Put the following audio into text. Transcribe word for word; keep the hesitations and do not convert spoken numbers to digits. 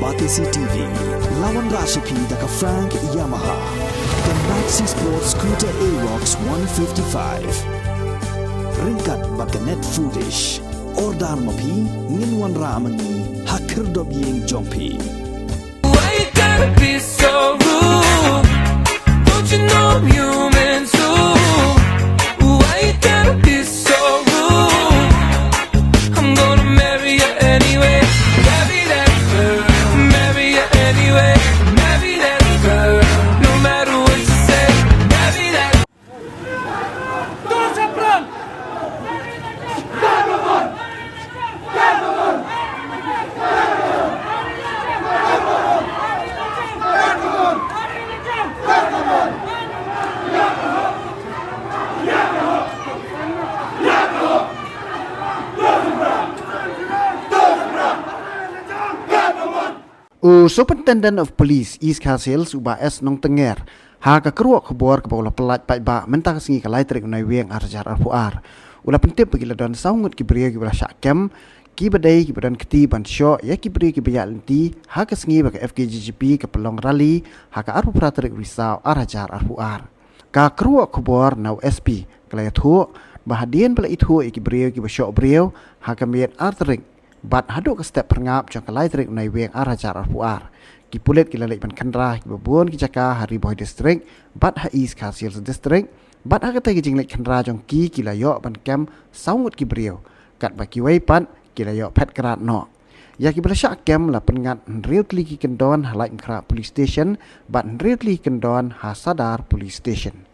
Batesi T V, la wanrah sha phi da ka Frank Yamaha, ka Maxi Sport Scooter Aerox one fifty-five. Ryngkat bad ka Net Foodish. Order ma phi, ngin wanrah ma ngi ha khyrdop ïing jong phi. Why you gotta be so rude? Don't you know I'm human too? Why you gotta be so rude? I'm gonna marry you anyway. Marry that girl. Marry you anyway. Marry that girl. No matter what you say. Marry that. U Superintendent of Police East Khasi Hills, u Bah S Nongtenger, ha ka kyrwoh khubor kaba u la pyllait paidbah mynta ka sngi ka lai tarik u Naiwieng ar hajar arphew ar, u la pyntip ba ki la don saw ngut ki briew kiba la shah kem, kiba dei kiba don kti ban shoh ïa ki briew kiba ïaid lynti ha ka sngi ba ka F K J G P ka pynlong rally ha ka arphew phra tarik u Risaw ar hajar arphew ar. Ka kyrwoh khubor na u S P ka la ïathuh ba hadien ba la ithuh ïa ki briew kiba shoh briew ha ka miet ar tarik bad haduh ka step phyrngap jong ka lai tarik u Naiwieng ar hajar arphew ar, ki pulit ki la leit ban khynra ha kiba bun ki jaka ha Ri Bhoi District bad ha East Khasi Hills District, bad ha katei ka jingleit khynra jong ki, ki la ïoh ban kem saw ngut ki briew, katba kiwei pat ki la ïoh phet krad noh. Ïa kiba la shah kem la pynngat hynriew tylli ki kyndon ha Laitumkhrah Police Station bad hynriew tylli ki kyndon ha Sadar Police Station.